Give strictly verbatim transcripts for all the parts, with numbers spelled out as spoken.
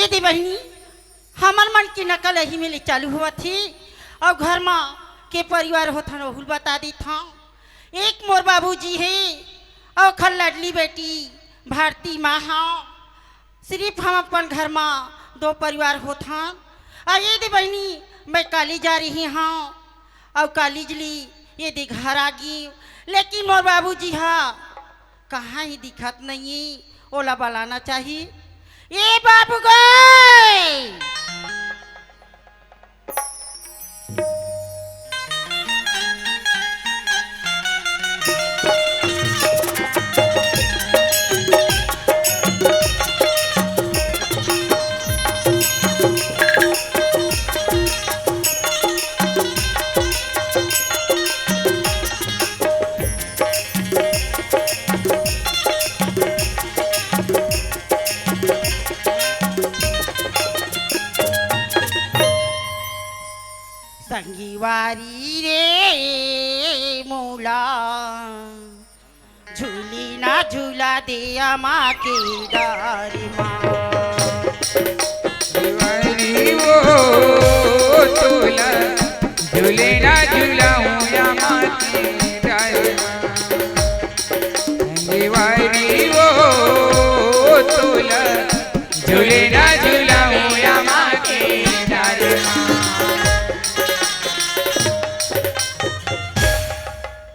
दीदी बहिनी, हमर मन के नकल एही में ले चालू होवत हे। अउ घर म के परिवार होथन, ओहू ल बता देथन। एक मोर बाबूजी हे, अउ ओखर लाडली बेटी भारती माँ हव। सिरिफ हम अपन घर म दो परिवार होथन। अउ ये दे बहिनी, मैं काली जा रही हव, अउ काली जली ये दे घर आ गी, लेकिन मोर बाबूजी ह कहाँ हे, दिखत नइ हे, ओला बलाना चाही। ए बाबू गे! संगवारी रे मोला झूली ना झूला दे अमा के डारी मा। संगवारी वो तोला झूली ना झूलाऊं अमा के डारी मा। संगवारी वो तोला झूली ना झूलाऊं अमा के डारी मा।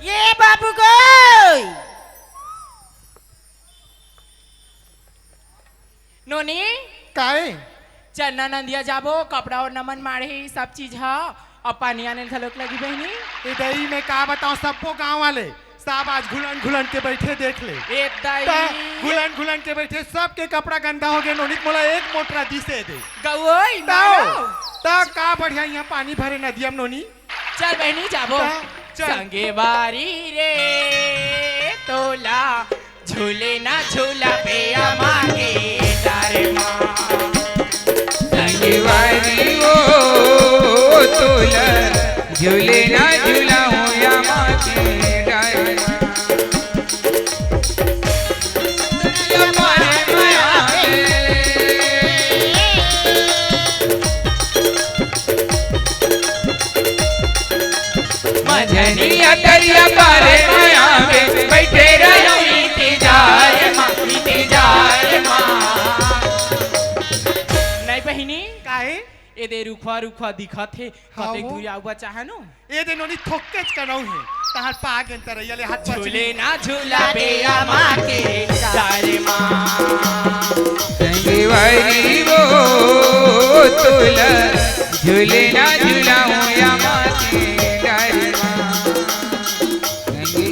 ये बाबू गई। नोनी, काय? चन्ना नंदिया जाबो, कपड़ा और नमन माढ़े, सब चीज ह, अउ पानी आने घलोक लगी बहिनी। ए दई, मैं का बताऊं, सब्बो गांव वाले सब आज घुलन घुलन के बैठे, देख ले। ए दई। त घुलन घुलन के बैठे, सबके कपड़ा गंदा हो गए, नोनी के मोला एक मोटरा दिसे दे। गवई त, मारो। त का बढ़िया यहाँ पानी भरे नदिया में नोनी। चल बहिनी जाबो। त, चल। संगवारी रे तोला झूले ना झूला बे अमा के डारे मा। संगवारी वो तोला झूले ना झूलाऊं अमा के डारे मा। मझनिया तरिया पारे माया में बैठे रहो इंतजार मा, इंतजार मा। नहीं बहिनी, काहे? ए दे रुखवा रुखवा दिखत हे, हाँ कतेक वो। दूर आऊ बचा है नो? ए दे नोनी थोक्केच कनऊ हे, तहार पाग एन तरैया ले हाथ पाछी। झूले ना झूला बे अमा के डारे मा। संगवारी वो तोला झूले ना झूलाऊं अमा के डारे मा। संगी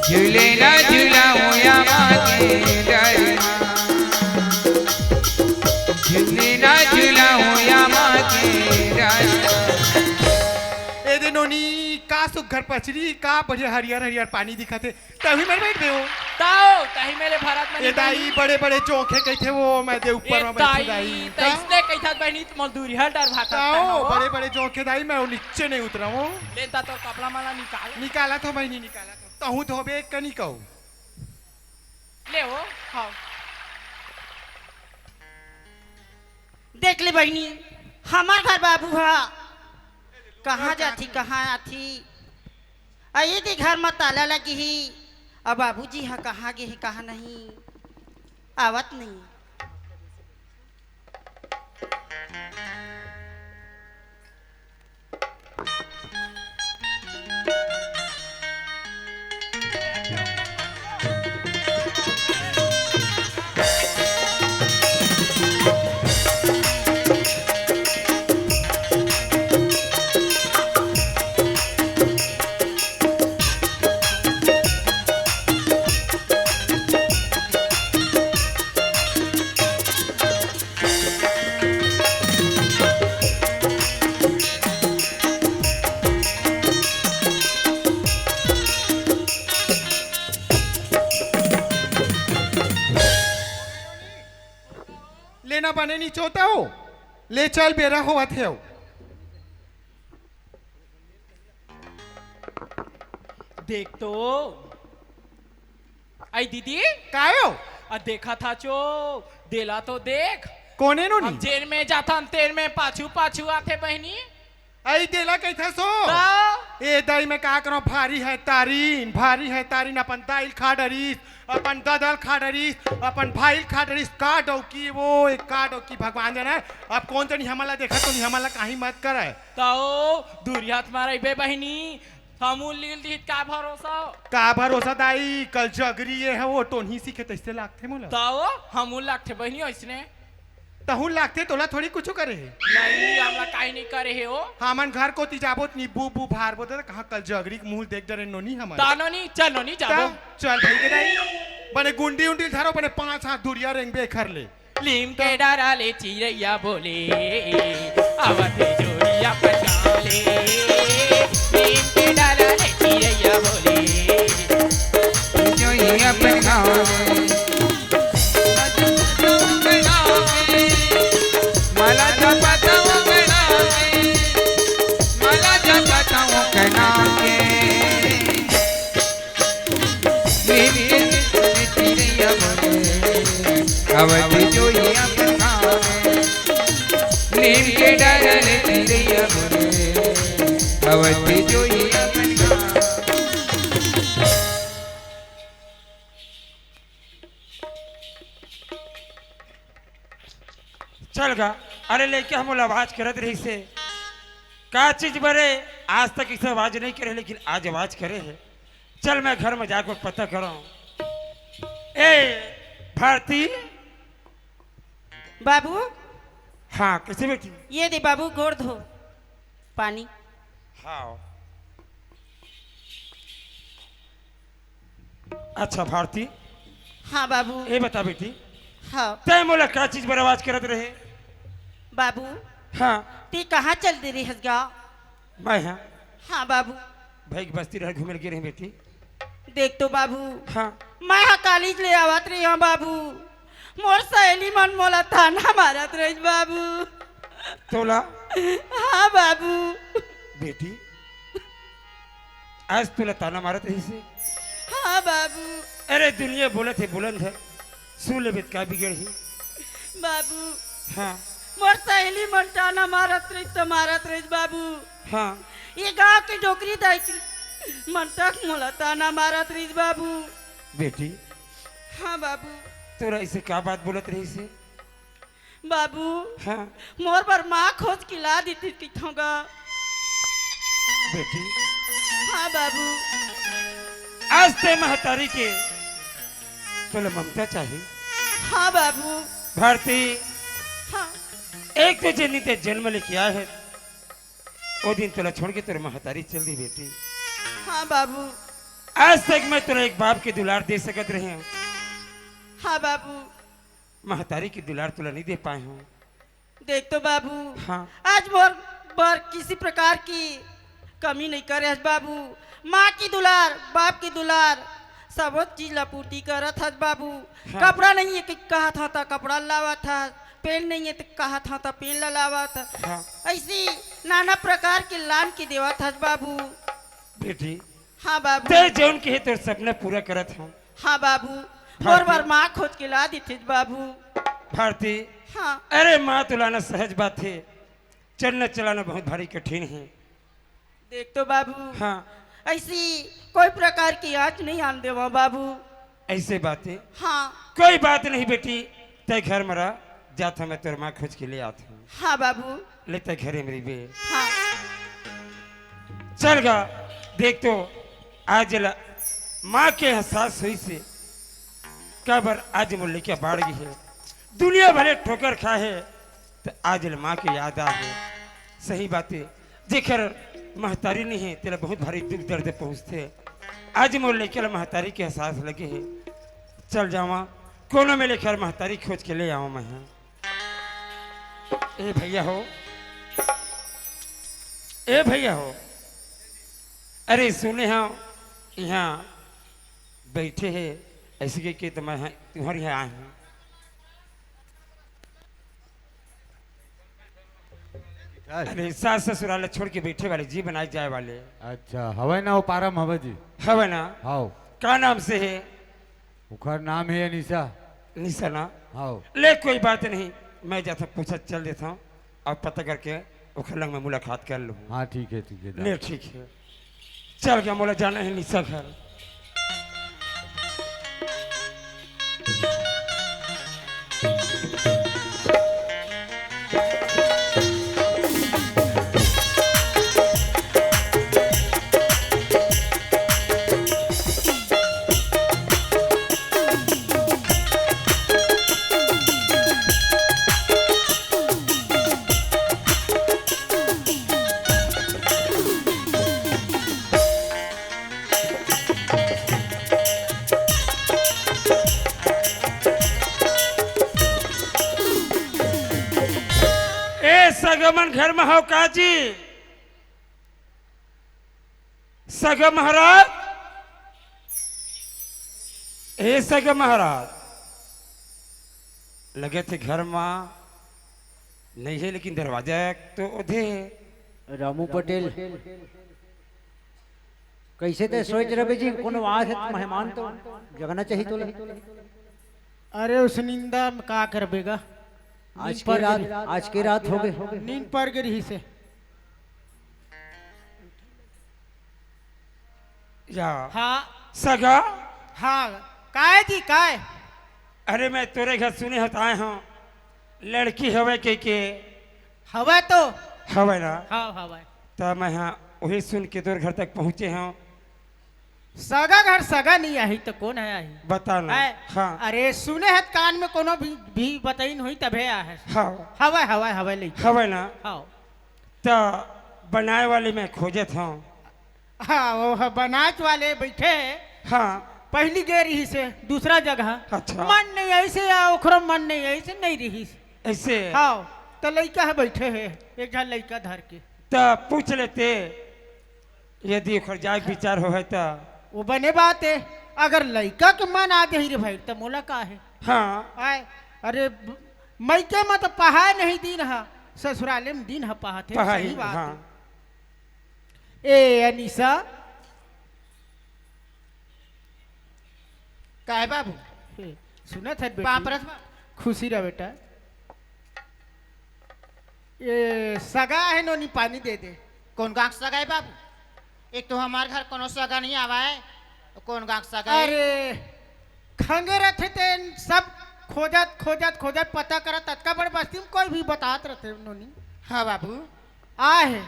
झूले ना झूलाऊं अमा के डारे मा। झूले ना झूलाऊं अमा के डारे मा। ए दे नोनी, का सुघर पचरी, का बढ़िया हरियर हरियर पानी दिखत हे। तभी मेरे बैठ गए हो। ताओ, तही मेरे भारत में ए निकल दाई, बड़े बड़े जोंखे कहिथे वो, मैं दे ऊपर ए में बैठू दाई, दाई। त इसने कहिथा बहिनी, त मजदूरी हर डर भाता ताओ, हो। बड़े बड़े जोंखे दाई, मैं वो नीचे नहीं उतरा हूँ। ले ता तोर कपड़ा माला निकाल। निकाला तो बहिनी, निकाला तो। तहूँ धोबे एक कनी कहू। ले वो, हाँ। देख ले बहिनी, हमर घर बाबू हा कहाँ जाथी, कहाँ आथी? अ, ये दे घर म ताला लगे हे, अ, बाबूजी ह कहाँ गे हे, कहाँ नहीं, आवत नहीं। लेना बने नी चोता हो, ले चल, बेरा होवत हे। देख तो। आई दीदी। काय हो? आ, देखा था चो, देला तो देख। कोने नो हम नी? जेन में जाथन, तेन में पाछू पाछू आथे बहिनी। अई देला कहिथस ओ। त? ए दाई, मैं का करंव, भारी हे तारिन, भारी हे तारिन, अपन दाई ल खा डरिस, अपन ददा ल खा डरिस, अपन भाई ल खा डरिस, का डौकी वो, एक का डौकी भगवान जाने। अब कोन जनी हमन ला देखत तो नी, हमन ला काही मत करय। त ओ, दूरिहा त म रहिबे बहिनी, हमू ल लील दिहित का भरोसा? का भरोसा दाई, कल जगरी ए हे, वो टोनही सीखे तइसे लागथे मोला। त ओ, हमू ल लागथे बहिनी अइसने। तहूं ल लागथे, तोला थोड़ी कुछु करे हे। नहीं, हमला काही नहीं करे हे ओ। हमन घर कोती जाबो त नीबू बू भारबो त कहाँ कल जगरी के मुंह देख डरे नोनी हमन। त नोनी, चल नोनी जाबो। त चल भई के दाई, बने गुंडी उंडी धरो, बने पांच हाथ दूरिहा रेंगबे एखर ले। लीम के डारा ले चिरैया बोले, आवत हे जोड़िया पहचान ले। लीम के डारा ले चिरैया बोले, जोड़िया पहचान ले। मला जपता हूँ के नाम के, मला जपता हूँ के नाम के। नीम के डारा ले चिरैया बोले, अवध जोइया पहचान ले। नीम के डारा ले चिरैया बोले, अवध जोइया पहचान ले। चल गा। अरे लइका हमन ला आवाज करत रहिस हे। का चीज बरे, आज तक इसे आवाज नहीं करे, लेकिन आज आवाज करे हे। चल मैं घर में जाकर पता करंव। ए भारती। बाबू। हाँ, कइसे बेटी? ये दे बाबू, गोड़ धो। पानी। हाँ। अच्छा भारती। हाँ बाबू। ए बता बेटी। हाँ। तैं मोला का चीज बर आवाज करत रहे? बाबू। हाँ। तैं कहाँ चल दे रहे हस गा? मैं हाँ। हाँ बाबू। भाई के बस्ती डहर घूमे ल गे रहे बेटी। देख तो बाबू। हाँ। मैं हा कॉलेज ले आवत रहे हंव बाबू। मोर सहेली मन मोला ताना मारत रहिस बाबू। तोला? हाँ बाबू। बेटी, आज तोला ताना मारत रहिस हे? हाँ बाबू। अरे दुनिया बोलत हे बुलंद हे, सुन लेबे त का बिगड़ही? बाबू। हाँ। मोर सहेली मन ताना मारत रहिस त मारत रहिस बाबू। हाँ। ये गांव के डोकरी दाई के मन तक मोला ताना मारत रहिस बाबू। बेटी। हाँ बाबू। तोला अइसे का बात बोलत रहिस हे? बाबू। हाँ। मोर बर माँ खोज के ला देतिस कहिथंव गा। बेटी। हाँ बाबू। आज तैं महतारी के तोला ममता चाही। हाँ बाबू। भारती। हाँ। एक तो जेन दिन तैं जन्म लेके आए हे, ओ दिन तोला छोड़ के तोर महतारी चल दी बेटी। हाँ बाबू। आज तक मैं तोला एक बाप के दुलार दे सकत रहे हंव। हाँ बाबू। महतारी के दुलार तोला नहीं दे पाए हंव। देख तो बाबू, हाँ। आज मोर बर किसी प्रकार की कमी नहीं करे हस बाबू। माँ की दुलार, बाप की दुलार, सबो चीज ला पूर्ति करत हस बाबू। हाँ। कपड़ा नहीं हे कि कहत हंव त कपड़ा लावत हस, पेन नहीं हे त कहत हंव त पेन ला लावत हस। हाँ। अइसी नाना प्रकार के लान के देवत हस बाबू। बेटी, हाँ बाबू। तैं जउन कहे तोर सपना पूरा करत हंव। हाँ बाबू, भारती। मोर बर माँ खोज के ला देतिस बाबू। भारती। हाँ। अरे माँ तो लाना सहज बात हे, चलना चलाना बहुत भारी कठिन हे। देख तो बाबू। हाँ। अइसी कोई प्रकार की आँच नहीं आन देवंव बाबू। अइसे बात हे। हाँ। कोई बात नहीं बेटी, तैं घर में रह, जात हंव मैं तोर माँ खोज के ले आत हंव। हाँ बाबू। ले तैं घरे में रहिबे। हाँ। चल गा, देख तो आज ला माँ के एहसास होइस हे, काबर आज मोर लइका बाढ़ गे हे, दुनिया भले ठोकर खाए हे, त आज ला माँ के याद आए हे। सही बात हे, जेकर महतारी नहीं हे, तेला बहुत भारी दुख दर्द पहुँचथे। आज मोर लइका ला महतारी के एहसास लगे हे। चल जावंव, कोनो मेर ले एकर महतारी खोज के ले आवंव मैं हा। ए भइया हो, ए भइया हो, अरे सुने हंव, इहाँ बइठे हे, अइसे कहिके त मैं हा, तुंहर इहाँ आए हंव। अरे, सास ससुराल छोड़ के बइठे वाले, जीवन आए जाए वाले। अच्छा, हवय ना, ओ पारा म हवय जी। हवय ना? हव। का नाम से हे? ओखर नाम हे अनीसा। निशा ना। हाँ। ले, कोई बात नहीं, मैं जाता पूछा चल देता हूँ, अब पता करके ओखर लंग में मुलाकात कर लूँ। हाँ, ठीक है, ठीक है, जा। ले, ठीक है, चल गया, मोला जाना है निशा घर। ए सगा मन घर में हव का जी? सगा महाराज, ए सगा महाराज, लगे थे घर में नहीं है, लेकिन दरवाजा तो ओधे है। रामू पटेल, कैसे ते सोच रहे जी, कोनो आए हे मेहमान तो जगना चाहिए तो ले। अरे, उस निंदा में का करबे गा? आज नींद के पड़ रात, गे। आज के रात हो गए। नींद पड़ गे रहिसे। या। हाँ। सगा? हाँ, काय जी, काय? अरे, मैं तोरे घर सुने हत आए हूँ, लड़की हवे के, के? हवे तो। हवे ना? हाँ, हवे। त मैं हाँ वही सुन के तोर घर तक पहुँचे हूँ। सगा घर सगा नहीं आही तो कौन है आही? बता ना। है? हाँ। अरे सुने हत कान में कोनो भी, भी बताइन हुई तभे आ है। हाँ। हवे, हवे, हवे ले। हवे ना? हाँ। त बनाए वाले मैं खोजत हूँ। हाँ, वो ह-, बनाच वाले बैठे हैं। हाँ। पहली गे रहिसे दूसरा जगह। अच्छा। मन नहीं ऐसे या ओखरो मन नहीं ऐसे नहीं रहिस। ऐसे? हाँ, तो लइका है बैठे हैं, एक झन लइका धर के। त पूछ लेते, यदि ओखर जाए के विचार होवे त। वो बने बात है, अगर लइका के मन आ जाही रे भाई, त मोला का है? हाँ। आए, अरे, ब-, मइके में तो पहाए नहीं दिन हा, ससुराले में दिन हा पहाथे, पहाही, सही बात हाँ। है। ए अनीसा, काय बाबू? ए, सुनत हस बेटी? बाप रस बाप। खुशी रह बेटा। ए सगा है नोनी, पानी दे दे। कौन गांव के सगा है बाबू? एक तो हमार घर कोनो सगा नहीं आवा है, कौन गांव के सगा है? अरे खंगे रथे तेन सब खोजत खोजत खोजत पता करत, अतका बड़ बस्ती में कोई भी बतात रथे नोनी। हाँ बाबू। आहे,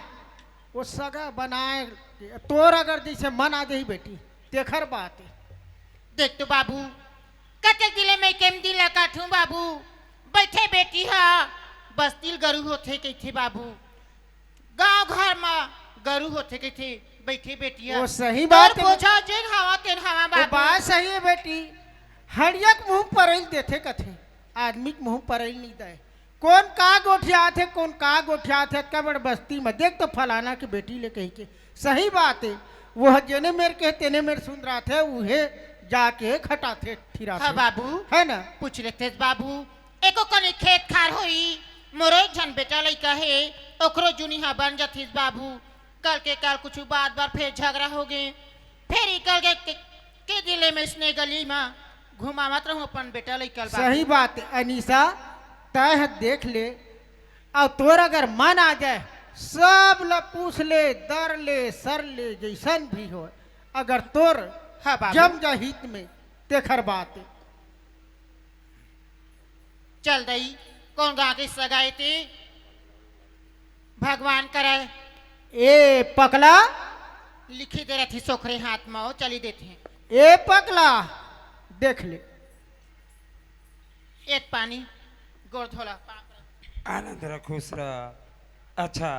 वो सगा बनाए, तोर अगर जैसे मन आ जाही बेटी, तेखर बात है। देख तो बाबू, कतेक दिले में केम दिल काटूं बाबू, बैठे बेटी हा, बस्ती ल गरू होथे कहिथे बाबू, गांव घर म गरू होथे कहिथे, बैठे बेटी हा। वो सही तोर बात है। बोझा जेन हवा तेन हवा वो बाबू। बात सही है बेटी, हड़िया के मुंह परैल देथे कथे, आदमी के मुंह परैल नहीं दे। कौन का गोठियात हे, कौन का गोठियात हे, अतका बड़ बस्ती में देख तो फलाना के बेटी ले कही के। सही बात है, वो ह जेने मेर के तेने मेर सुंदरात हे, उहे जाके खटाथे फिराथे। हाँ बाबू, है ना? पूछ लेतेस बाबू, एको कनी खेत खार होई, मोरो एक झन बेटा लइका हे, ओकरो जुनी हा बन जाथिस बाबू। कल के कल कुछ बात बर फेर झगड़ा हो गे, फेर इकल के, के, के दिले में इसने गली में घुमावत रहूं अपन बेटा लइका ल बाबू। सही बात है, अनीसा, तय ह देख ले, अउ तोर अगर मन आ जाए, सब ल पूछ ले, दर ले, सर ले, जैसन भी हो, अगर तोर हाँ बाबू। जम जा हित में, तेखर बात है। चल दई, कौन गांव के सगा ए ते? भगवान करे। ए पकला। लिखी दे रथी सोखरे हाथ में, ओ चली देथे। ए पकला, देख ले। एक पानी, गोड़ धोला। आनंद रह, खुश रह। अच्छा,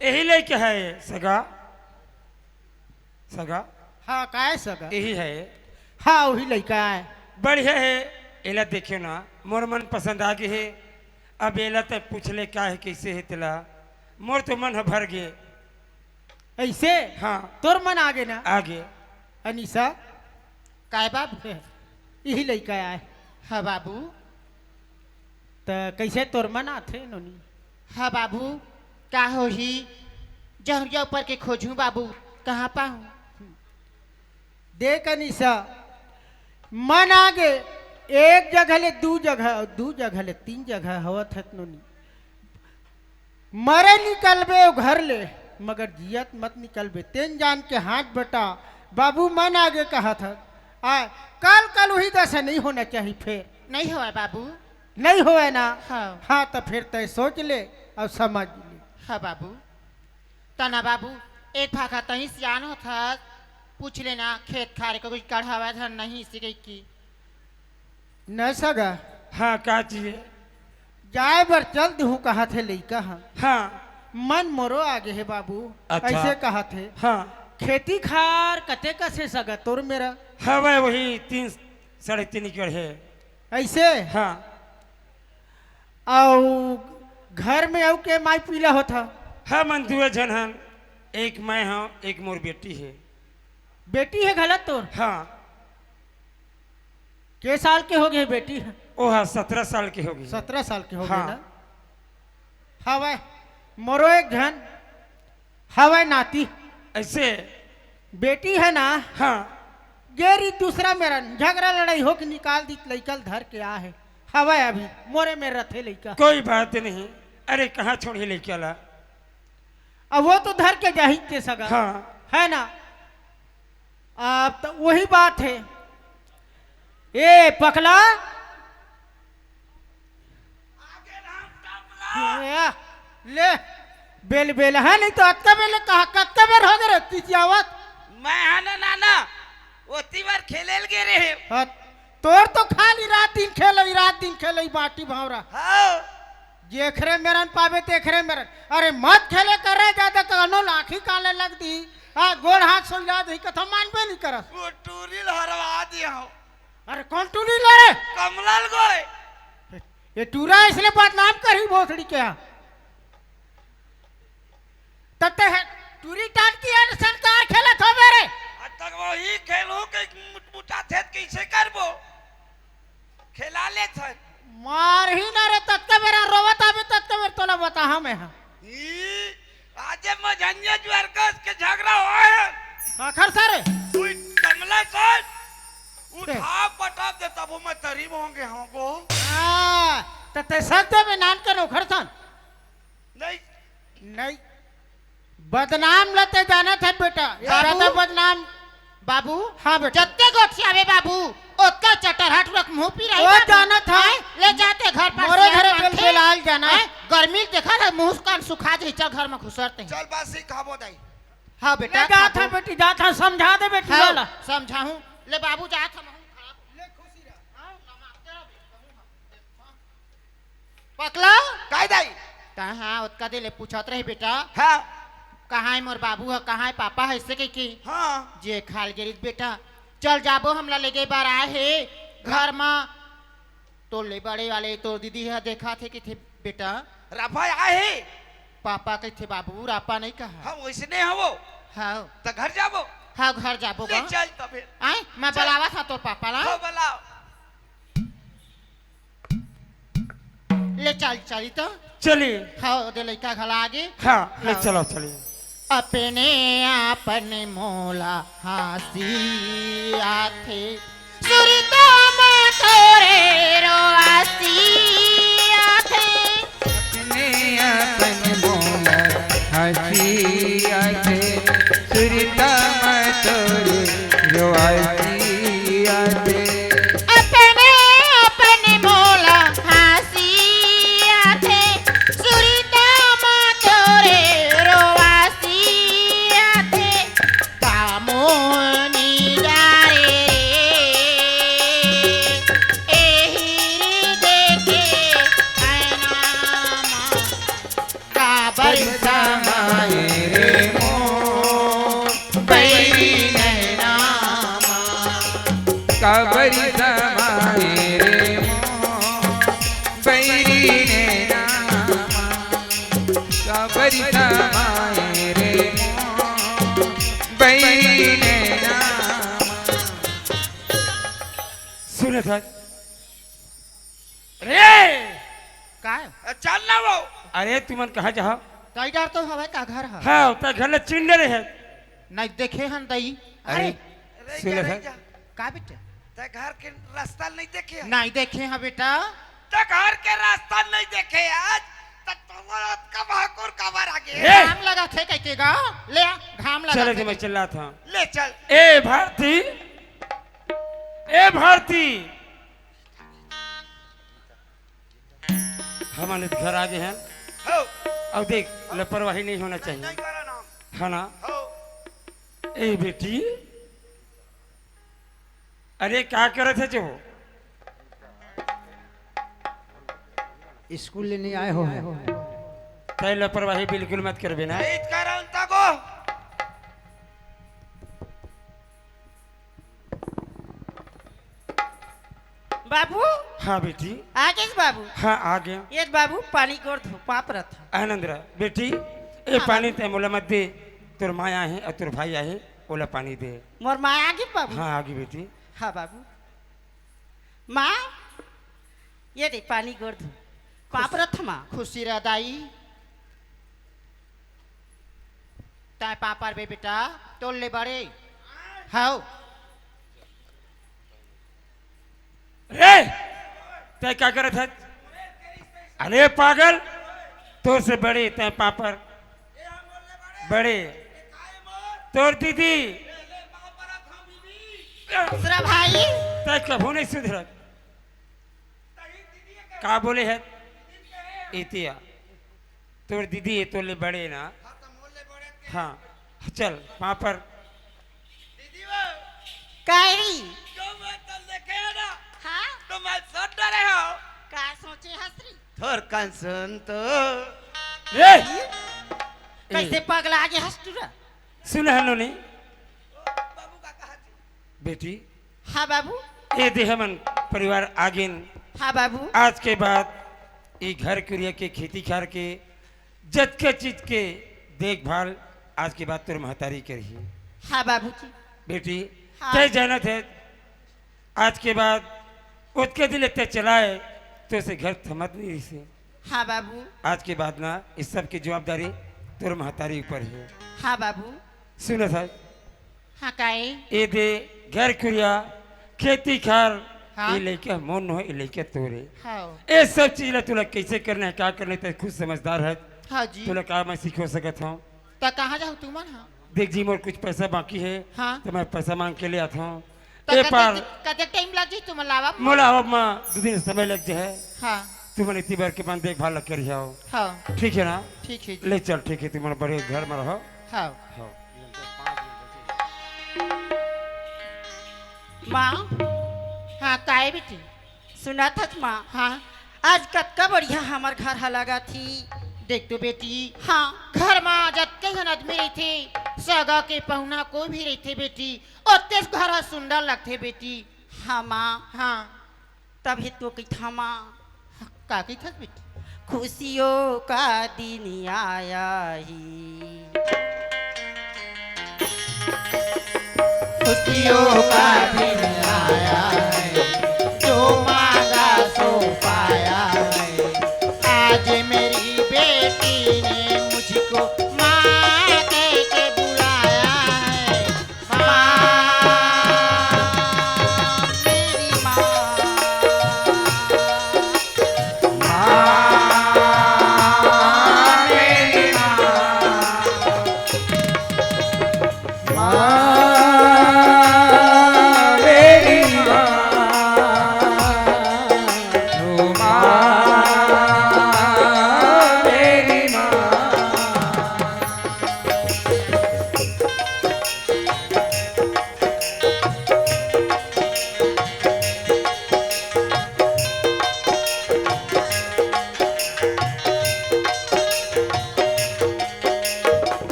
यही लइका है सगा? सगा? हाँ, काय सगा? यही है। हाँ, वही लइका है। बढ़िया है, एला देखियो ना, मोर मन पसंद आ गे हे। अब एला तय पूछ ले, का है, कैसे है तेला, मोर तो मन ह भर गे। ऐसे? हाँ। तोर मन आ गे ना? आ गे। अनीसा? काय बाबू? यही लइका आय। हाँ बाबू। त कैसे तोर मन आथे नोनी? हाँ बाबू, का होही? जहुरिया ऊपर के खोजहूँ बाबू, कहाँ पाहूँ? देख अनीसा, मन आगे एक जगह ले दू जगह, अउ दू जगह ले तीन जगह होवत हे त नोनी। मरे निकलबे ओ घर ले, मगर जियत मत निकलबे। तेन जान के हाथ बटा, बाबू मन आगे कहत हस। आ, कल, कल उही दशा नहीं होना चाहिए फेर। नहीं होवय बाबू। नहीं होवय ना? हाँ। हाँ, त फेर तय सोच ले अउ समझ ले। हाँ बाबू। तना बाबू, एक भाखा तहीं सियान होथस, पूछ लेना, खेत खार के कुछ कढ़ावत हन नहीं, इसी कही की। न सगा। हाँ, का चीज हे? जाए बर चल देहूँ कहत हे लइका ह। हाँ। मन मोरो आगे हे बाबू, अच्छा। अइसे कहत हे। हाँ। खेती खार कते कस हे सगा तोर मेर? हवय वही तीन, साढ़े तीन एकड़ हे। अइसे? हाँ। अउ घर में अउ के माई पीला होत ह? हमन दुए झन हन, एक मैं हंव, एक मोर बेटी हे। बेटी हे घला तोर? हाँ। के साल के होगे हे बेटी ह? ओ हा सतरा साल के होगे हे। सतरा साल के होगे हाँ। ना? हवय, मोरो एक झन हवय नाती। अइसे? बेटी हे ना? हाँ। गे रिहिस दूसरा मेरन, झगरा लड़ई होके निकाल दिस, लइका ल धर के आ हे। हवय अभी, मोरे मेर रथे लइका। कोई बात नहीं। अरे, कहाँ छोड़ही लइका ला? अब वो तो धर के जाही ते सगा। हाँ। हे ना? अब त वही बात हे। ए, पकला। ए, ले, बेल, बेल, हे नहीं त अतका बेर ले कहा, कतका बेर होगे रे, तितियावत? मैं हा ना, नाना, ओती बर खेले ल गे रेहेंव। हाँ, तोर तो खाली रात दिन खेलई, रात दिन खेलई, बाटी भांवरा। हाँ। जेखरे मेरन पाबे तेखरे मेरन। अरे मत खेले कर रे, जादा कनो लाठी काले लग दिही। आ, गोड़ हाथ सुलझा दिही, कथो मानबे नहीं करस। वो टूरी ल हरवा दिहंव। अरे कोन टूरी ल रे? कमला ल गोय। ये टूरा इसने बदनाम करही भोसड़ी के यहाँ। तब ते हे, टूरी टाट की है, संस्कार खेलत हो मेरे। आज तक वही खेलूं के मुटमुटा थे त कइसे करबो? खेला ले थन। मारही ना रे, ततका बेरा रोवत आबे, ततका बेर तोला बताहा मैं हा। ई, आजे मझनिया जुआर कस के झगरा होय हे। काखर सारे? कोई कमला कस? उठा पटक दे, तभो मैं तरी में होंगे होंगो। हाँ, त ते सर दे में नान के नोखर सन। नहीं। नहीं। बदनाम ल ते जानत हस बेटा, बाबू। ज्यादा बदनाम। बाबू, हाँ बेटा। जत्ते गोठियावे बाबू, ओतका चटरहट रख मुंह पी रही ओ बाबू। जानत हस। हैं? ले जाते घर पर मोरो सियान घरे मन बेल थे। बेलाल जाना। हैं? गर्मी ल देखा था, मुंह कान सुखा जाही, चल घर में घुसरते हैं। चल बासी खाबो दाई। हाँ बेटा, ले जात खाबो। हस बेटी, जात हस, समझा दे बेटी हाँ, वाला। समझाहूँ। ले बाबू जात हस, महूँ खाबो। ले खुशी रह। हाँ, नमस्ते रह बेटा। पकला? काय दाई? कहाँ ओतका दे ले पूछत रही बेटा। हाँ। कहाँ हे मोर बाबू ह, कहाँ हे पापा ह, अइसे कहि के। हाँ। जे खाल गे रिहिस बेटा, चल जाबो हमला लेगे बर आए हे घर म। तोर ले बड़े वाले तोर दीदी ह देखत हे कहिथे बेटा। रापा आए हे? पापा कहिथे बाबू, रापा नहीं कहा। हाँ, वइसने हवो। हाँ। त घर जाबो? हाँ, घर जाबो ले गा। चल तबे। आए, मैं चल। बलावत हंव तोर पापा ला। हाँ, बलाव। ले चल, चली तो। चली। हाँ, ओदे लइका घला आगे। हाँ, ले हाँ। चलो, चली। अपने आप ने मोला हंसी आथे, सुरता म तोरे रोआसी आथे। अपने आप ने मोला हंसी आथे, सुरता म तोरे रोआसी आथे। अपने, अपने मोला हंसी आथे, सुरता म तोरे रोआसी आथे। कामोनी जा रे, एही रे देखे ऐना मा। काबर समाए रे मोर बैरी नैना मा। काबर समाए रे मोर बैरी नैना मा। काबर समाए रे मोर बैरी नैना मा। सुन था। रे! काय? चल ना वो। अरे, तुमन कहाँ जाहा? तई डर तो हवय का घर ह? हाँ, त घर ले चिंडे रहे। नहीं देखे हन दई। अरे, अरे, सुन ले जा, सर। जा। का बेटा? ते घर के रास्ता नहीं देखे? नहीं देखे हँव बेटा। ते घर के रास्ता नहीं देखे आज, त तोर अतका भाकुर काबर आगे? ए! घाम लगथे कहिके गा, ले आ, घाम लगथे। चल, मैं चिल्लात हँव। ले चल। ए भारती, ए भारती, हमन घर आगे हन। हो। अउ देख, लापरवाही नहीं होना चाहिए। नहीं करा ना। है ना? हो। ए बेटी, अरे का करत हस वो? स्कूल ले नहीं आए हो? तैं लापरवाही बिल्कुल मत करबे ना। नहीं करा उनता को। बाबू। हाँ बेटी। आ गेस बाबू? हाँ, आ गेंव। ये बाबू, पानी गोड़ धो, पाँव परत हँव। आनंद रह बेटी, ए हाँ पानी बाबू। तैं मोला मत दे, तोर माँ आहे अउ तोर भाई आहे, ओला पानी दे। मोर माँ आगे बाबू? हाँ, आगे बेटी। हाँ बाबू। माँ, ये दे पानी गोड़ धो, पाँव परत हँव माँ। खुशी रह दाई। तैं पाँव परबे बेटा, तोर ले बड़े हँव। रे, तैं का करत हस? अरे पागल, तोर से बड़े तैं पाँव पर। बड़े, तोर दीदी। दूसरा भाई। तैं कभू नहीं सुधरत। का बोले हस? इतिया। तोर दीदी हे, तोर ले बड़े ना। हाँ, चल, पाँव पर। दीदी वो। कायरी। जो मैं तो देखे है ना, हाँ? तो मैं सोच रहे हो। का सोचे हँव री? थोर कन सुन तो। ए! कैसे ए। पगला गे हस टूरा? सुन हनो नहीं। बाबू का कहा थी? बेटी, हाँ बाबू। ए दे हमन परिवार आगेन। हाँ बाबू। आज के बाद ए घर कुरिया के, खेती खार के, जतके चीज के देखभाल आज के बाद तोर महतारी करही। हाँ बाबूजी। बेटी, हाँ। तैं जानत हस, आज के बाद ओतके दिन ले तैं चलाए, तोर से घर थमत नहीं रहिसे। हाँ बाबू। आज के बाद ना, इस सब की जवाबदारी तोर महतारी ऊपर हे। हाँ बाबू। सुनत हस? हाँ, काहे? ए दे, घर कुरिया, खेती खार, हाँ। ए लइका मोर नोहे, ए लइका तोर हे। हाँ। ए सब चीज ला तोला कैसे करना हे, का करना हे, तैं खुद समझदार हस। हाँ जी। तोला का मैं सिखो सकत हँव? त कहाँ जाहू तुमन ह? देख जी, मोर कुछ पैसा बाकी हे, हाँ। त मैं पैसा मांग के ले आत हँव। त ए कतेक, पार कतेक टाइम लग जाही तुमन ला आवब म? मोला आवब म दू दिन समय लग जाही। हाँ। तुमन इतनी बार के अपन देखभाल ल करिहव। हाँ। ठीक हे ना? ठीक हे जी। ले चल, ठीक हे, तुमन बड़े घर म रहो। हाँ। हाँ। माँ। हाँ, काय बेटी? सुनत हस माँ? हाँ। आज कतका बढ़िया हमर घर ह लगत ही। देख तो बेटी, हाँ। घर म जतके झन आदमी रहिथे, सगा के पहुना कोई भी रहिथे बेटी, ओतेच घर ह सुंदर लगथे बेटी। हाँ माँ। हाँ। तभी तो कहिथँव माँ। का कहिथस बेटी? खुशियों का दिन आया ही। खुशियों का दिन आया है, जो मांगा सो पाया है। आज मेरी बेटी ने मुझको माँ कह के बुलाया है। माँ, मेरी माँ। माँ, मेरी माँ। माँ, मेरी माँ। ओ माँ, मेरी माँ।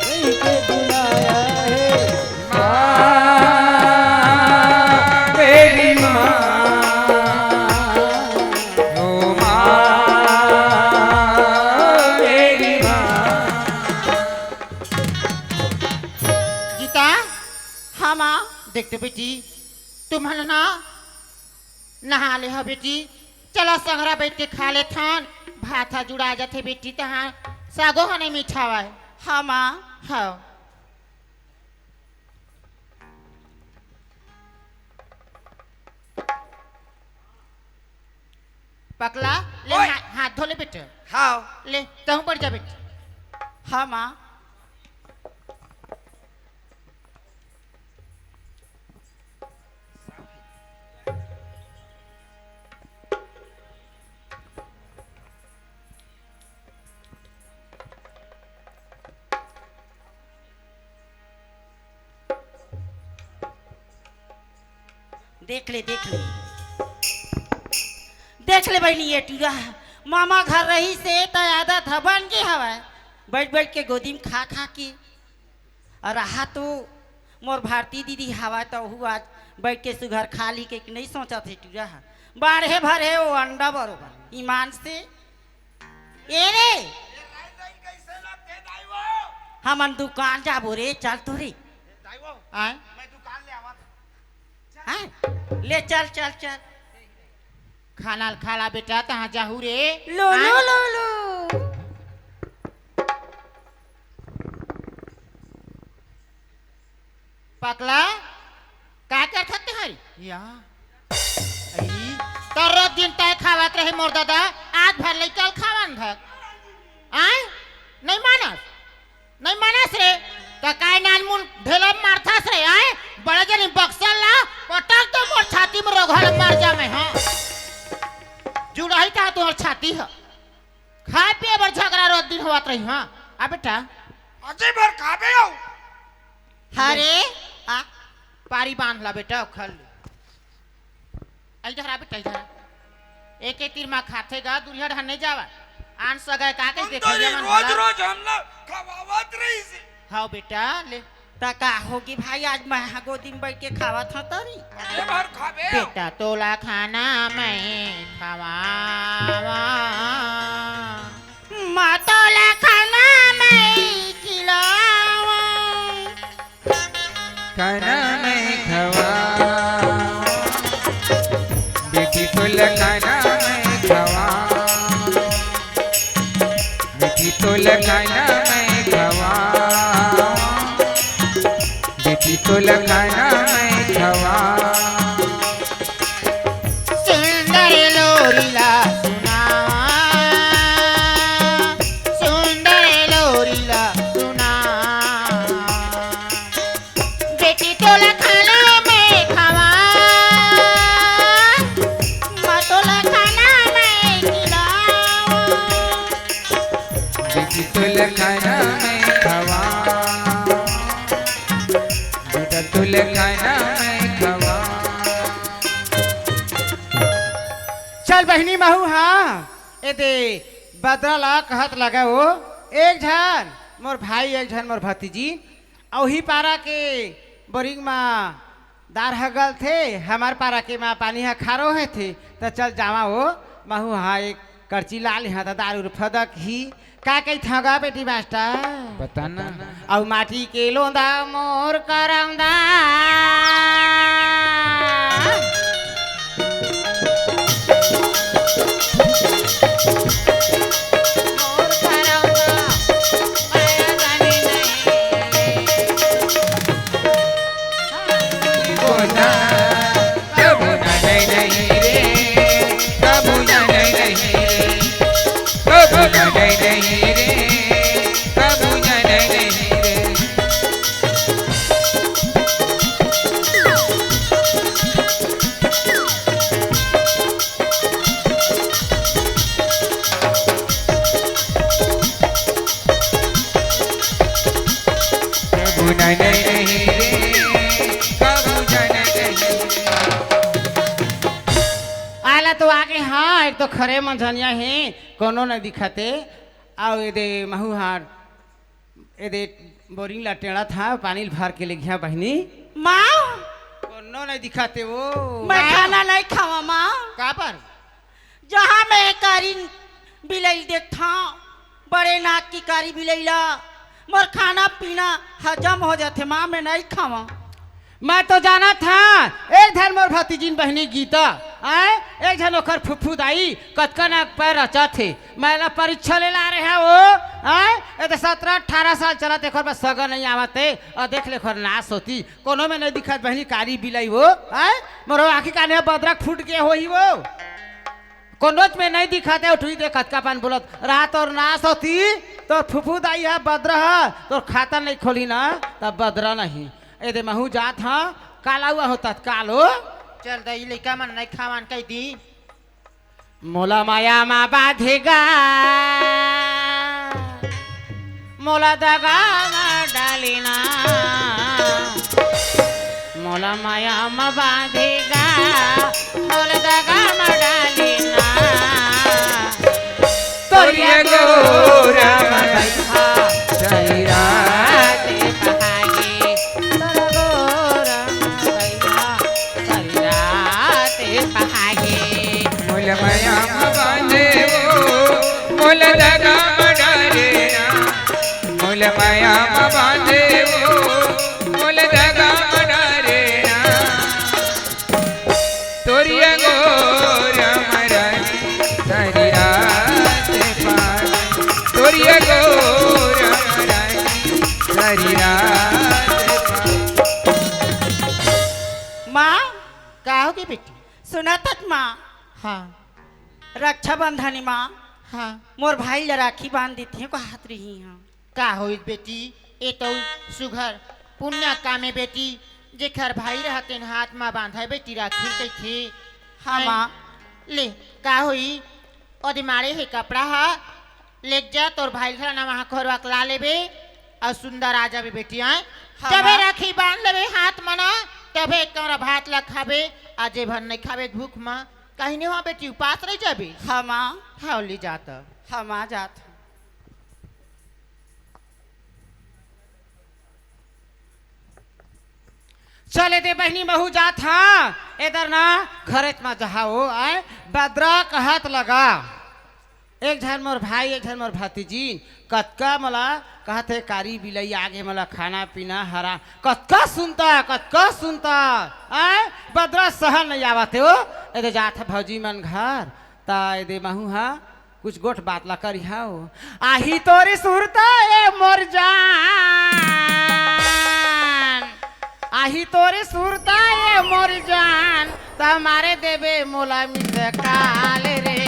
कहिके बुलाया है। माँ, मेरी माँ, ओ माँ, मेरी माँ। गीता, हाँ माँ। देख तो बेटी, तुमन ना नहा ले हो बेटी, चला संघरा बैठ के खा लेथन, भात ह जुड़ा जाथे बेटी, तहाँ सागो ह नहीं मिठावय। हाँ माँ। हाँ। पकला, ले ओए। हा-, हाथ धो ले बेटा। हाव। ले, तहूँ बढ़ जा बेटा। हाँ माँ। देख ले, देख ले, देख ले बहिनी, ये टूरा ह मामा घर रहिसे त आदत ह बन गे हवय, बइठ बइठ के गोदी म खा खा के। अउ रहा तो मोर भारती दीदी हवय त ओहू आज बइठ के सुघर खा लिही कहिके नइ सोचत हे टूरा ह। बाढ़े भर हे ओ अंडा बरोबर ईमान से। ए रे, हमन दुकान जाबो रे, चल तो रे। आय? आय? ले चल, चल, चल। खाना ल खा ला बेटा, तहाँ जाहू रे। लो, लो, आय? लो, लो। पकला, का करथस तेहर? या। अई, त रोज दिन तय खावत रहे मोर ददा, आज भर लइका ल खावन धर। आय? नइ मानस? नइ मानस रे? त काय नानमुन ढेला मारथस रे, आय? बड़े जनी बक्सा ला पटक दो मोर छाती म, रोगहा ल मर जा मैं, हाँ। जुड़ाही त तोर छाती ह। खाए पिए बर झगड़ा रोज दिन होवत रही, हाँ। आ बेटा। अजी भर खाबे हो। हरे, आ, पारी बांध ला बेटा, खा ले। इधर आ बेटा, इधर। एक एक तीर मा खाथे गा, दुरिहा ढान नहीं जावा। आन सगा का कही तुम देखा तो ये ये मन रोज भला। रोज हमला खवावत रही से। हाव बेटा, ले। त का होगे भाई, आज मैं हा गोदी म बइठ के खावत हंव तरी। ये भर खाबे। बेटा तोला खाना मैं खवावा। माँ तोला खाना मैं खिलावा। खाना मैं खवावा। बेटी तोला खाना मैं खवावा। बेटी तोला खाना मैं खवावा। बेटी तोला खाना मैं खवावा। सुंदर लोरी ला सुनावा, सुंदर लोरी ला सुनावा। बेटी तोला खाना मैं खवावा, माँ तोला खाना मैं खिलावा। बेटी तोला खाना मैं खवावा, बेटा तोला खाना मैं खवावा। चल बहिनी महू हा, एदे बदरा ला कहत लगा ओ, एक झन मोर भाई, एक झन मोर भतीजी, अउ उही पारा के बोरिंग मा दार ह गलथे, हमर पारा के मा पानी ह खारो होथे, त चल जावा ओ, महू हा एक करची ला लेहा त दार उर फदकही। का कहिथव गा बेटी मास्टर? बता ना। अउ माटी के लोंदा मोर करौंदा। मोर करौंदा, माया जाने नहीं। बोला, कबू ना नहीं नहीं रे, कबू ना नहीं नहीं रे, कबू ना नहीं नहीं रे, कबू ना नहीं नहीं रे। कबू ना नहीं नहीं रे, कबू ना नहीं नहीं रे। आला तो आगे, हाँ, एक तो खरे मंझनिया हे, कोनो नहीं दिखते। अउ एदे महू हा, एदे बोरिंग ला टेढ़त हंव, पानी ल भर के लेगिहा बहिनी। माँ, कोनो नहीं दिखते ओ। मैं का? खाना नहीं खावा माँ। काबर? जहाँ मैं कारी बिलई देखथंव, बड़े नाक के कारी बिलई ला, मोर खाना पीना हजम हो जाथे माँ, मैं नहीं खावा। मैं तो जानत हंव, एक झन मोर भतीजिन बहिनी गीता, आय, एक झन ओकर फुफू दाई, कतका नाक पैर रचत हे। मैं ला परीक्षा ले ला रहे हंव ओ, आय, ए तो सतरा अठारा साल चलत, एकर बर सगा नहीं आवत हे, अउ देख ले एकर नास होती, कोनो में नहीं दिखत बहिनी कारी बिलई ओ, आय, मोर आँखी काने बदरा फूट गे होही ओ। कोनोच में नहीं दिखत हे, उठुई दे कतका पन बोलत। रात और नास होती, तोर फुफू दाई ह बदरा ह, तोर खाता नहीं खोली ना, तब बदरा नहीं। ए दे महू जात ह, काला हुआ हो तत्काल हो। चल दई, लइका मन नहीं खावन कह दी। मोला माया मा बांधेगा, मोला दगा मा डालेना, मोला माया मा बांधेगा, मोला दगा मा डालेना। तोरिया गोरा मा बैठा, सही रात पहागे, तोरा गोरा मा बैठा, सही रात पहागे। मोल मया म बांधे वो, मोल दगा म डारे ना। मोल मया म बांधे वो, मोल दगा म डारे ना। तोरी अंगोर मरानी, सारी रात पार। तोरी अंगोर मरानी, सारी रात पार। माँ, का होगे बेटी? सुनत हस माँ? हाँ। रक्षाबंधन माँ, हाँ। मोर भाई ला राखी बांध देथे कहत रही हँव। का होइस बेटी, ए तो सुघर पुण्य काम ए बेटी, जेखर भाई रहय तेन हाथ मा बांधय बेटी राखी कहिथे। हाँ हैं? माँ। ले, का होई, ओदे माड़े हे कपड़ा ह, लेग जा, तोर भाई घर ना वहाँ खोरवा के ला लेबे, अउ सुंदर आ जाबे बेटी, आय। हाँ, जबे माँ। राखी बांध लेबे हाथ मा ना, तभे एक कमरा भात ला खाबे, आ जे भर नहीं खाबे भूख मा, कहीं नहीं हुआ बेटी, उपास रह जाबे। हाँ, माँ। हाँ, ले जात। हाँ, माँ, जात। चल ए दे बहिनी, महू जात हँव, एदर ना घरेच मा जहाँ ओ, आय, बदरा कहत लगा। एक झन मोर भाई, एक झन मोर भतीजिन, कतका मोला कहत हे, कारी बिलई आगे मोला खाना पीना हरा, कतका सुनता, कतका सुनता, आय, बदरा सहन नहीं आवत हे ओ, ए दे जात हँव भौजी मन घर, त ए दे महू ह कुछ गोठ बात ला करिहँव। आही तोरी सुरता ए मोर जान, आही तोरी सुरता ए मोर जान, त मारे देबे मोला मिस काल रे।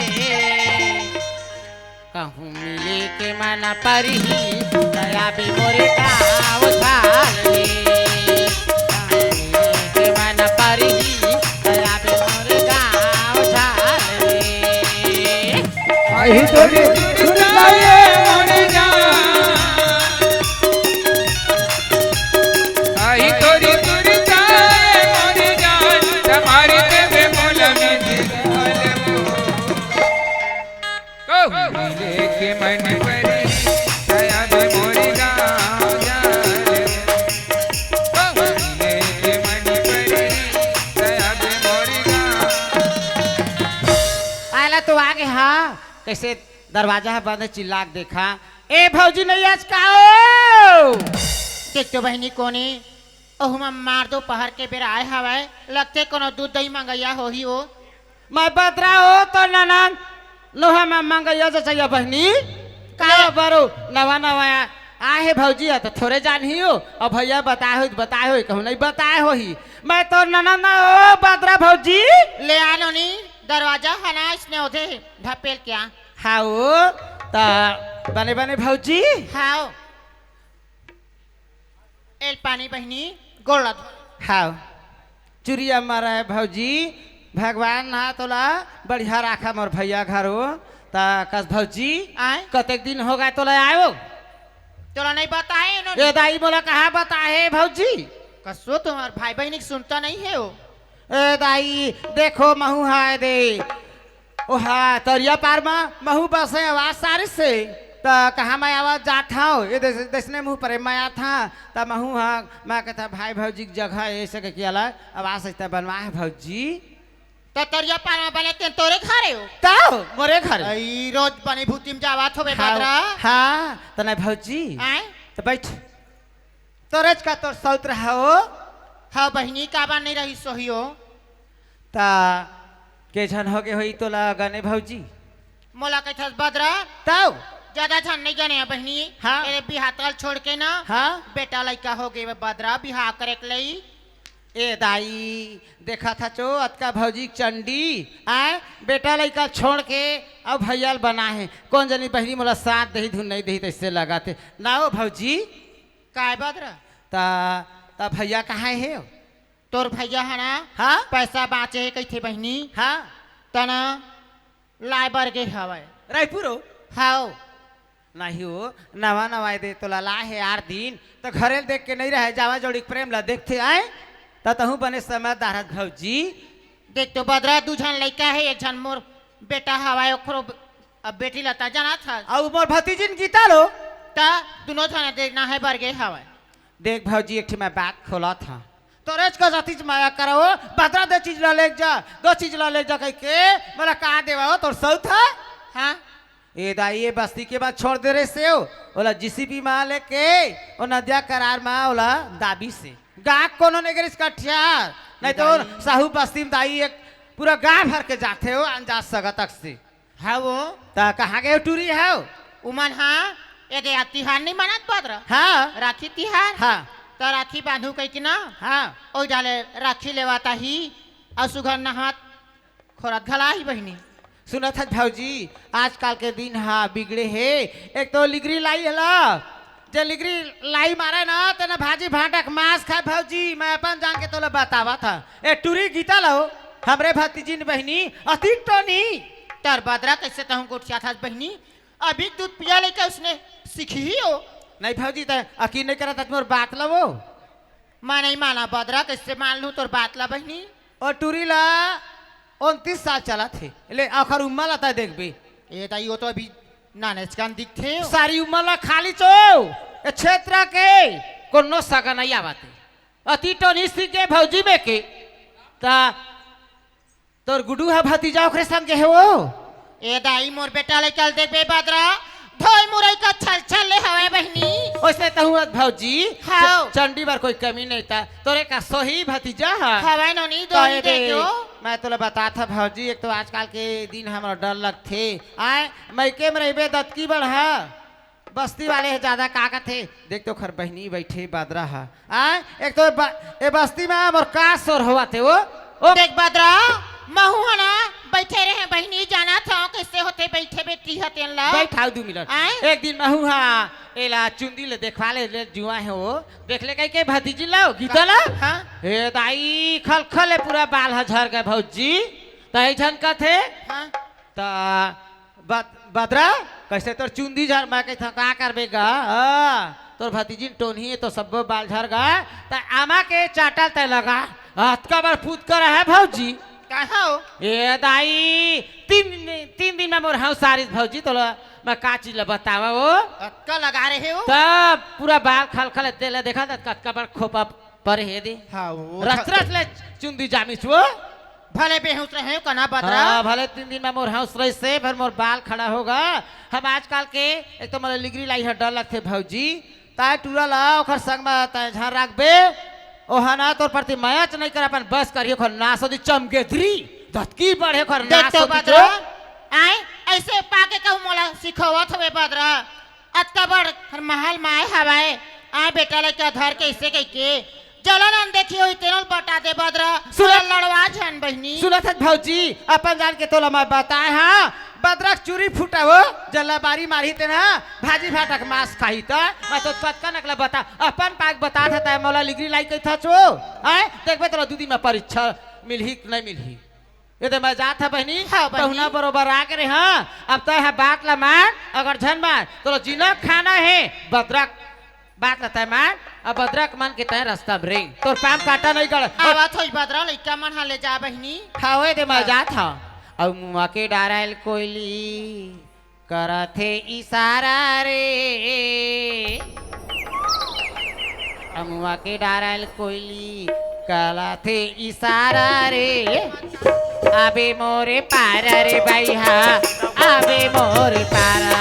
कहूँ मिले के मन परही, त आबे मोरे गाँव झाल रे। कहूँ मिले के मन परही, त आबे मोरे गाँव झाल रे। आही तोरी सुरता ए मोर जान। आही तोरी सुरता ए मोर जान। त मारे देबे मोला मिस काल रे। कहूँ मिले के मन परी, त आबे मोरे गाँव झाल रे। कहूँ मिले के मन परी, त आबे मोरे गाँव। आला तो आगे, हाँ, कइसे दरवाजा ह बंद हे, चिल्ला के देखा। ए भौजी, नहीं आज का ओ? देख तो बहिनी, कोने ओहू मा मार दो, पहर के बेरा आय हवय, लगथे कोनो दूध दही मंगइया होही ओ। मैं बदरा ओ तो ननन, नोहा मा मंगइया जचइया बहिनी। का? ले बरो, नवा नवा आ, आय हे भौजी, आ तो थोरे जानही ओ, अउ भैया बताय होही त बताय होही, कहूँ नहीं बताय होही। मैं तोर ननन ना ओ बदरा भौजी। ले आ नोनी, दरवाजा ह ना अइसने होथे, ढपेल के आ। हाँ ओ, त बने बने भौजी। हाँ ओ। एल पानी बहिनी, गोड़ ला धो। हाव। चुरिया मरय भौजी, भगवान ह तोला बढ़िया राखय मोर भैया घर ओ। त कस भौजी, आय? कतेक दिन होगे तोला आय ओ? तोला नहीं बताय ओ? ए दाई, मोला कहाँ बताय हे भौजी? कसो तुम्हर भाई बहिनी के सुनता नहीं हे ओ। ए दाई, देखो महू ह ए दे। ओहा, तरिया पार मा महू बसे आवाज सारिस हे। त कहाँ मैं आवाज जात हँव, ए दे-, दइसने मुँह परे मैं आत हँव। त महू ह, मैं कहत हँव भाई भौजी के जगह ए, अइसे कहिके आवाज अइसने बनवाय हे भौजी। त तरिया पार मा बने तेन तोरे घर हे ओ? त मोरे घर। अई, रोज बने भूती म जावत होबे हाँ, बदरा। हाँ, त नहीं भौजी। आय? त बइठ। तोरेच का तोर सौत रहा ओ? हाँ बहिनी, काबर नहीं रहिस होही ओ? त के झन होगे होही तोला गने भौजी? मोला कहिथस बदरा? तव? जादा झन नहीं गने हे बहिनी। हाँ। ए बिहाव तल छोड़ के ना, हाँ। बेटा लइका होगे बदरा, बिहाव करे के लई। ए दाई, देखत हच ओ, अतका भौजी के चंडी, आय, बेटा लइका छोड़ के अउ भैया ल बना हे। कोन जनी बहिनी मोला साथ देही धुन नइ देही, तइसे लगत हे। ना ओ भौजी? काय बदरा? त, त भैया कहाँ हे ओ? तोर भैया ह ना, हाँ? पैसा बाँचे हे कहिथे बहिनी। हाँ? त ना, लाए बर गे हवय। रायपुर ओ? हव। नहीं ओ, नवा नवा ए दे तोला लाए हे आठ दिन, त घरे ल देख के नइ रहय, जावा जोड़ी के प्रेम ल देखथे आय, त तहूँ बने समझदार हस भौजी। देख तो बदरा, दू झन लइका हे, एक झन मोर बेटा हवय, ओखरो ब-, अब बेटी ल त जानत हस। अउ मोर भतीजिन गीता ल ओ? त दुनों झन देखना हे बर गे हवय। देख भौजी, एक ठे मैं बात खोलत हँव। तोरेच कस अतिच मया करव ओ, बदरा दे चीज ला लेग जा, दो चीज ला लेग जा कहिके, मोला का देवा ओ, तोर सउत ह? हाँ? ए दाई, ए बस्ती के बात छोड़ दे रे सेव, ओला जीसीबी मा लेके, ओ नदिया करार मा ओला दाबिस हे। गाँव कोनो नइ करिस कठियार, नहीं तो दाई। साहू बस्ती म दाई एक पूरा गाँव भर के जाथे ओ, अनजात सगा तक से। हव ओ। त कहाँ गे टूरी हव? उमन ह, ए दे तिहार नइ मनात बदरा? हाँ। राखी तिहार? हाँ। त राखी बांधू कहिके ना? हाँ। ओई डाले राखी लेवात आही, अउ सुघर नहात खोरत घला आही बहिनी। सुनत हस भौजी, आजकल के दिन ह बिगड़े हे। एक तो लिगरी लाई हला, जे लिगरी लाई मारे ना, तेन भाजी भांटा के मांस खाए भौजी, मैं अपन जान के तोला बतावत हँव। ए टूरी गीता ल ओ, हमरे भतीजिन बहिनी, अति टोनी। तोर बदरा कइसे तहूँ गोठियात हस बहिनी? अभी दूध पिया लइका उसने सीखही ओ। नहीं भौजी, तैं अकीन नइ करत हस मोर बात ल ओ। मैं नइ मानँव बदरा, कइसे मान लूँ तोर बात ल बहिनी? ओ टूरी ल उनतीस साल चलत हे, ले ओखर उमर ल तैं देखबे। ए दाई, ओ तो अभी नानेच कन दिखथे ओ। सारी उमर ल खा लिस ओ, ए क्षेत्र के कोनो सगा नइ आवत हे। अति टोनी सीख गे भौजी में के। त तोर गुडू ह भतीजा ओखरे संग गे हे ओ। ए दाई, मोर बेटा लइका ल देखबे बदरा, धोई मुरई कस छल छल ले हवय बहिनी। ओइसने तहूँ हस भौजी, हव। च-, चंडी बर कोई कमी नइ त, तोरे कस सोही भतीजा ह। हवय नोनी, त दोही ए दे दे, जो। मैं तोला बतात हँव भौजी, एक तो आजकल के दिन हमर डर लगथे। आय, मइके म रहिबे दतकी बड़हा, बस्ती वाले ह जादा का कथे, देख तो ओखर बहिनी बइठे बदरा ह। आय, एक तो ब-, ए बस्ती म मोर का सोर होवत हे ओ? ओ देख बदरा, महूँ ह ना बइठे रहें बहिनी, जानत हँव कइसे होथे बइठे बेटी ह तेन ला। बइठ ओ दू मिनट। आय? एक दिन महूँ ह एला चुंदी ल देखवा ले, ले जुवाए हँव ओ। देख ले कहिके भतीजी ल ओ, गीता ल। हाँ। ए दाई, खलखल ए पूरा बाल ह झर गे भौजी। तहीं झन कथे। हाँ। त बद-, बदरा, कइसे तोर चुंदी झर, मैं कहिथँव का करबे गा? हाँ, तोर भतीजिन टोनही ए तो सब्बो बाल झर गे, त आमा के चाटा ल तैं लगा, अतका बड़ फुदकरा हे भौजी। कहाँ ओ? ए दाई, तीन दिन, तीन दिन म मोर हँव सारिस भौजी, तोला मैं का चीज ल बतावँव ओ? अतका लगा रहे ओ? त पूरा बाल खलखल ए तेला देखा त कतका बड़ खोपा परे हे दे। हाँ, ओ रच रच ले चुंदी जामिस ओ। भले बेहोश रहे कना बदरा। हाँ, भले तीन दिन म मोर हँव रहिसे, फेर मोर बाल खड़ा होगे। हम आजकल के, एक तो मोला लिगरी लाई ह डर लगथे भौजी। तैं टूरा ल ओखर संग म तैं झन राखबे। ओहा ना तोर प्रति मयाच नइ करे, अपन बस करही ओखर नास ओती चमगेदरी। दतकी बड़े ओखर देख नास तो ओती बदरा। आय, अइसे पाके कहूँ मोला सिखावत हवे बदरा। अतका बड़ हर महल म आय हवय, आय बेटा लइका धर के अइसे कहिके, जलन अन देखी होही तेनो ल बता दे बदरा, सुनत तोला लड़वा झन बहिनी। सुनत हस भौजी, अपन जान के तोला मैं बताए हँव, बदरा के चूरी फूटा ओ, जल्ला बारी मारही तेन ह, भाजी भाटा के मांस खाही त, मैं तो कतका नकला बता, अपन पाक बतात हँव, तैं मोला लिगरी लाई कहिथस ओ, आय, देखबे तोला दू दिन म परीक्षा मिलही कि नइ मिलही। ए दे मैं जात हँव बहिनी, हाँ, बहिनी। पहुना बरोबर आ गे रे, हाँ। अब तैं ह बात ल मान, अगर झन मान, तोला जीना खाना हे, बदरा बात ल तैं मान, अब बदरा के मन के तैं रस्ता म रेंग। तोर पाम कांटा नइ गड़। आवत होही बदरा, लइका मन ह ले जा बहिनी। हाँ, ए दे मैं हाँ। जात हँव। अउ मुआ के डारल कोइली करथे इशारा रे, अमुआ के डारल कोइली करथे इशारा रे। आबे मोरे पारा रे बइहा, आबे मोरे पारा।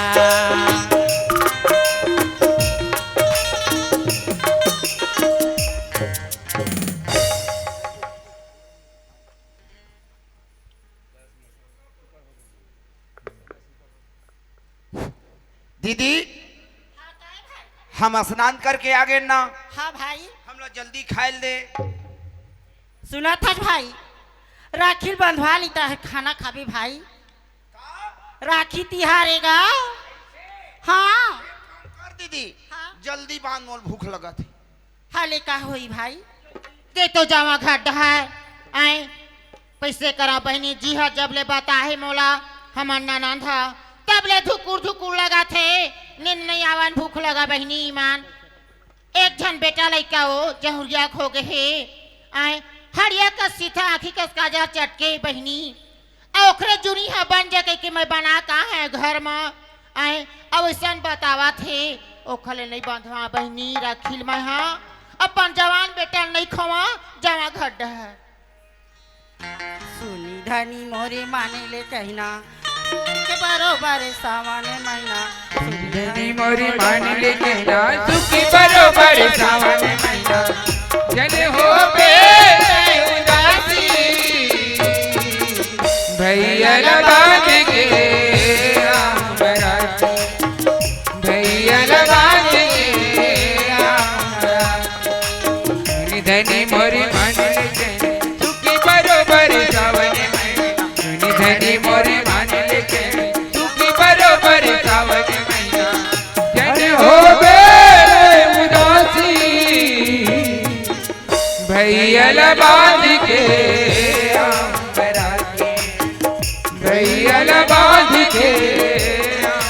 दीदी, हाँ, काय भाई? हम स्नान करके आ गेन ना। हाँ भाई। हमला जल्दी खाए ल दे। सुनत हस भाई, राखी ल बंधवा ली त खाना खाबे भाई। राखी तिहार ए गा। हाँ। कर दीदी, हाँ। जल्दी बांध, मोला भूख लगत हे। हाले का होई भाई? ते तो जावा घर डहर, आए, कइसे करा बहिनी जी ह जब ले बताहे मोला, हमर ननंद ह, तब ले धुकुर धुकुर लगत हे, नींद नइ आवन, भूख लगा बहिनी ईमान। एक झन बेटा लइका ओ जहुरिया खो गे हे, आए, हरिया कस सीधा आँखी कस काजर चटके बहिनी, अउ ओखरे जुनी ह बन जा कहिके मैं बना का हे घर म, आए, अउ अइसन बतावत हे, ओखर ले नइ बंधवा बहिनी राखी ल मैं ह, अपन जवान बेटा ल नइ खवा, जावा घर डहर। सुनी धनी मोरे माने ले कहिना, के बरोबर सावन महीना। सुनी धनी मोरे माने ले कहिना, सुखी बरोबर सावन महीना। जन होबे उदासी, भैया ल बांध के आंवरा, भैया ल बांध के आंवरा। सुनी धनी मोरे माने ले कहिना, सुखी बरोबर सावन महीना। सुनी धनी मोरे माने ले कहिना, सुखी बरोबर सावन महीना। जन होबे उदासी, भैया ल बांध के आंवरा, भैया ल बांध के आंवरा।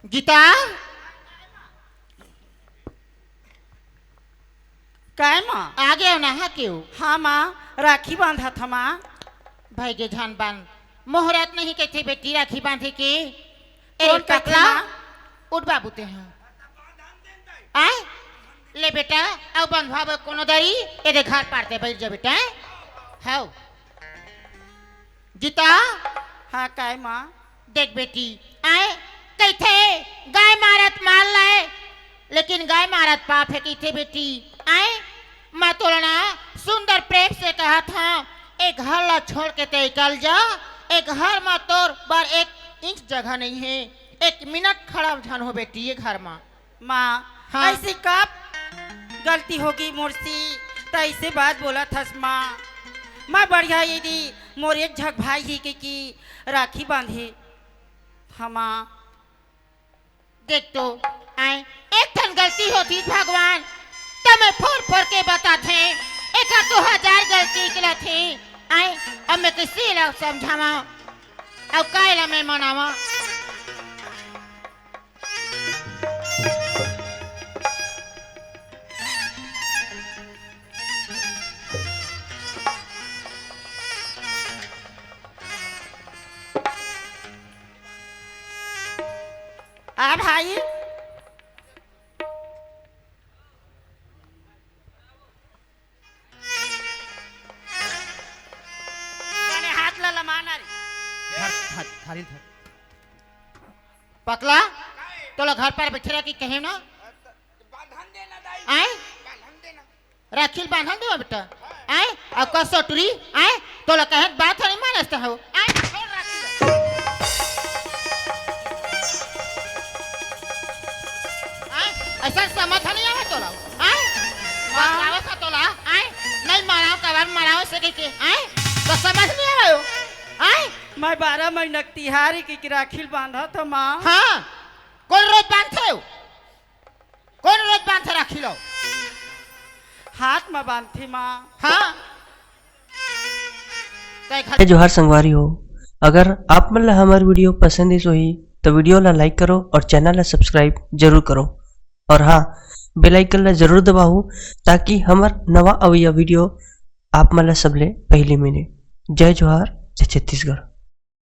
गीता, काय माँ? आ गे हो ना, हाँ, केहू? हाँ माँ, राखी बांधत हँव माँ। भई गे झन बांध, मोहरत नहीं कहिथे बेटी राखी बांधे के। ए, कोन कहिथे पतला, माँ? उठ बाबू ते ह। आय, ले बेटा, अउ बंधवा बर कोनो दरी, ए दे घर पार दे, बइठ जा बेटा, आय? हव। गीता। हाँ, काय माँ? देख बेटी, आय, कहिथे, गाय मारत मार लय, लेकिन गाय मारत पाप हे कहिथे बेटी, आय, मैं तोला ना सुंदर प्रेम से कहत हँव, ए घर ला छोड़ के ते निकल जा, ए घर म तोर बर एक इंच जगह नइ हे, एक मिनट खड़ा झन हो बेटी, ए घर म। माँ, हाँ। अइसे का गलती होगे मोर से, त अइसे बात बोलत हस माँ। मैं बढ़िया ये दे, मोर एक झक भाई हे कहिके राखी बांधे हँव माँ। देख तो, आय, एक ठन गलती होतिस भगवान, त मैं फोर फोर के बताथँव, एकर तो हजार गलती निकलत हे, आय, अब मैं कइसे ला समझावँव, अउ काय ला मैं मनावँव? आ भाई, बने हाथ ला लमाना रे। धर, धर, थारी धर। पकला, तोला घर पर बइठे रह के कहेंव ना? बांधन देना दाई। आय? बांधन देना। राखी ल बांधन देवँव बेटा। आय? अउ का ससुरी? आय? तोला कहेंव बात ह नइ मानस त हव। आय? छोड़ राखी ल। आय? अइसन समझ ह नइ आवय तोला। आय? माँ। बतावत ह तोला। आय? नइ मनावँव, काबर मनावँव से कहिके। आय? त समझ नइ आवय। आय? मैं बारह महीना के तिहार हे कहिके राखी ल बांधत हँव माँ। हाँ। कोन रोज बांधथे? कोन रोज बांधथे राखी ल? हाथ म बांधथे माँ। हाँ। तैं घर जय जोहार संगवारी हो, अगर आप मन ला हमर video पसंद आइस होही, त video ला like करो और channel ला subscribe जरूर करो। और हाँ, bell icon ला जरूर दबाओ, ताकि हमर नवा अवइया video आप मन ला सबले पहली मिले। जय जोहार, जय छत्तीसगढ़।